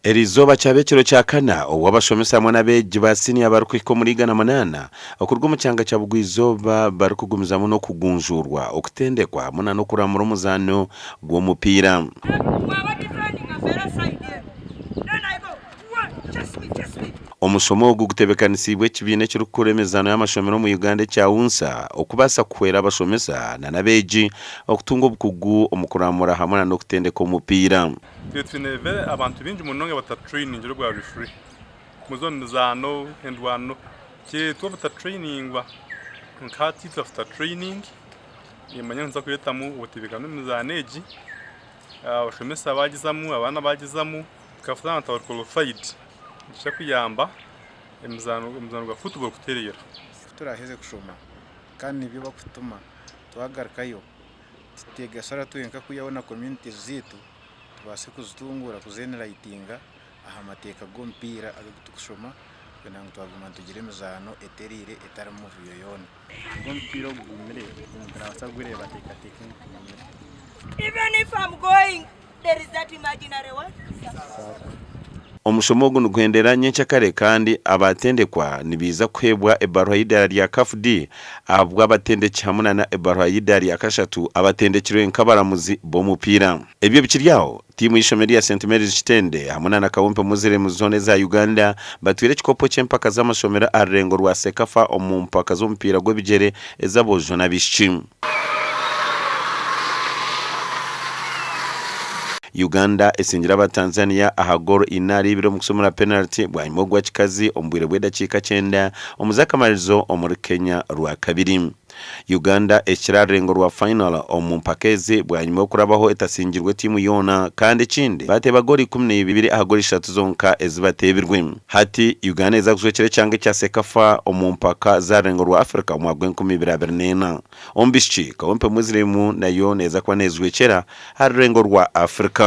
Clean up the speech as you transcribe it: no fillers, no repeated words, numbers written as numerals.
Eriizooba kyaba ekiro kya kana obu abashomesa hamwe n'abeegi ba siniya barikuhika omuri 108 okuruga omu kyanga kya Bugwa-izooba barikugumizamu n'okugunjuurwa, okutendekwa hamwe na n'okuramura omuzaano gw'omupiira. Omushomo ogu gutebekanisiibwe ekibiina ekirikukura emizaano y'amashomero omu Uganda ekya UNSA okubaasa kuhwera abashomesa na n'abeegi okutunga obukugu omu kuramura hamwe na n'okutendeka omupiira. Itwe twine abantu baingi munonga abatatrainingire obwa referee muze omu mizaano endwano kyetwa obutatrainingwa nka hati itwe after training nimanya ngu nituza kureetamu obutebeekani omu mizaano egi abashomesa baagizamu abaana baagizamu tukafuna abantu abari qualified nikiija kuyamba emizaano omuzaano gwa football kutereera. Ku turaaheze kushoma kandi nibyo barikututuma twagarukayo tuteegasira twenka kwihaho na communities zaitu tubaase kuzitunguura kuzenirayitinga aha mateeka g'omupiira agu turikushoma kwenda ngu twaguma nitugira emizaano etereire etarimu mivuyo yoona. Ogu omupiira ogugumire omuntu naabaasa kugureeba ateekateeke ngu gugumire. Even if I'm going, there is that imaginary what? Circle. Omushomo ogu niguhendera nyenkyakare kandi abatendekwa nibaija kuheebwa ebaruha y'eidaara rya CAF D ahabw'abatendeki hamwe nana ebaruha y'eidaara rya kashatu abatendekirwe nk'abaramuzi b'omupiira. Ebyo bikiri aho, tiimu y'eishomero rya St Mary's Kitende hamwe nana Kawempe Muslim zoona eza Uganda batwire ekikopo ky'empaka z'amashomero aha rurengo rwa CECAFA omu mpaka z'omupiira gw'ebigyere ez'aboojo n'abaishiki. Uganda esingire aba Tanzania aha goolo ina ahari ibiri omu kushomera penaliti bwanyima ogwa kikazi omu bwire bw'edakiika kyenda omu z'akamaririzo omuri Kenya Rwakabiri. Uganda ehikire aha rurengo rwa final omu mpaka ezi bwanyima y'okurabaho etasingirwe tiimu yoona kandi ekindi baateeba goolo 12 aha goolo ishatu zonka ezi bateebirwe. Hati Uganda neeza kujwekyera ekyanga ekya CECAFA omu mpaka z'aha rurengo rwa Africa omu mwaka gw'enkumi ibiri abiri n'ena. Omu baishiki, Kawempe Muslim nayo neeza kuba neejwekyera aha rurengo rwa Africa.